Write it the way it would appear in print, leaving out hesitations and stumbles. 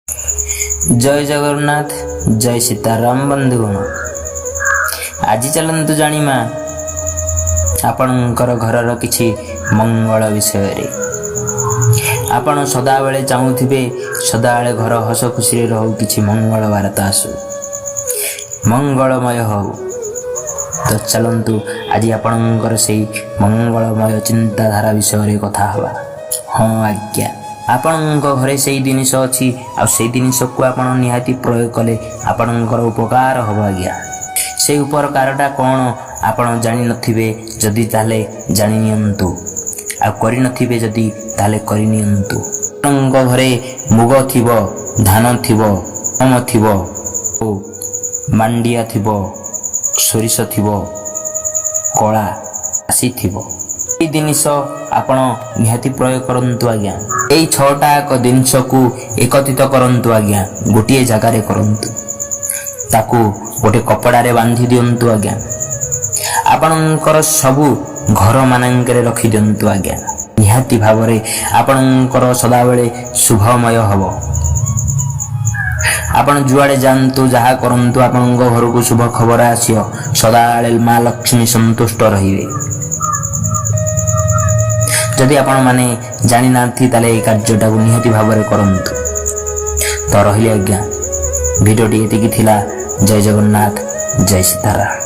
ଜୟ ଜଗନ୍ନାଥ, ଜୟ ସୀତାରାମ। ବନ୍ଧୁଗଣ, ଆଜି ଚାଲନ୍ତୁ ଜାଣିମା ଆପଣଙ୍କର ଘରର କିଛି ମଙ୍ଗଳ ବିଷୟରେ। ଆପଣ ସଦାବେଳେ ଚାହୁଁଥିବେ ସଦାବେଳେ ଘର ହସ ଖୁସିରେ ରହୁ, କିଛି ମଙ୍ଗଳ ବାର୍ତ୍ତା ଆସୁ, ମଙ୍ଗଳମୟ ହଉ। ତ ଚାଲନ୍ତୁ, ଆଜି ଆପଣଙ୍କର ସେଇ ମଙ୍ଗଳମୟ ଚିନ୍ତାଧାରା ବିଷୟରେ କଥା ହେବା। ହଁ ଆଜ୍ଞା, ଆପଣଙ୍କ ଘରେ ସେଇ ଜିନିଷ ଅଛି ଆଉ ସେଇ ଜିନିଷକୁ ଆପଣ ନିହାତି ପ୍ରୟୋଗ କଲେ ଆପଣଙ୍କର ଉପକାର ହେବ ଆଜ୍ଞା। ସେଇ ଉପକାରଟା କ'ଣ ଆପଣ ଜାଣିନଥିବେ ଯଦି, ତାହେଲେ ଜାଣି ନିଅନ୍ତୁ, ଆଉ କରିନଥିବେ ଯଦି, ତାହେଲେ କରିନିଅନ୍ତୁ। ଆପଣଙ୍କ ଘରେ ମୁଗ ଥିବ, ଧାନ ଥିବ, ଗହମ ଥିବ ଓ ମାଣ୍ଡିଆ ଥିବ, ସୋରିଷ ଥିବ, କଳା ଆସିଥିବ, ଏଇ ଜିନିଷ ଆପଣ ନିହାତି ପ୍ରୟୋଗ କରନ୍ତୁ ଆଜ୍ଞା। ଏଇ ଛଅଟା ଏକ ଜିନିଷକୁ ଏକତ୍ରିତ କରନ୍ତୁ ଆଜ୍ଞା, ଗୋଟିଏ ଜାଗାରେ କରନ୍ତୁ, ତାକୁ ଗୋଟେ କପଡ଼ାରେ ବାନ୍ଧି ଦିଅନ୍ତୁ ଆଜ୍ଞା। ଆପଣଙ୍କର ସବୁ ଘର ମାନଙ୍କରେ ରଖିଦିଅନ୍ତୁ ଆଜ୍ଞା। ନିହାତି ଭାବରେ ଆପଣଙ୍କର ସଦାବେଳେ ଶୁଭମୟ ହେବ। ଆପଣ ଯୁଆଡ଼େ ଯାଆନ୍ତୁ, ଯାହା କରନ୍ତୁ, ଆପଣଙ୍କ ଘରକୁ ଶୁଭ ଖବର ଆସିବ। ସଦାବେଳେ ମା ଲକ୍ଷ୍ମୀ ସନ୍ତୁଷ୍ଟ ରହିବେ। ଯଦି ଆପଣମାନେ ଜାଣିନାହାନ୍ତି, ତାହେଲେ ଏଇ କାର୍ଯ୍ୟଟାକୁ ନିହାତି ଭାବରେ କରନ୍ତୁ। ତ ରହିଲି ଆଜ୍ଞା, ଭିଡ଼ିଓଟି ଏତିକି ଥିଲା। ଜୟ ଜଗନ୍ନାଥ, ଜୟ ସୀତାରାମ।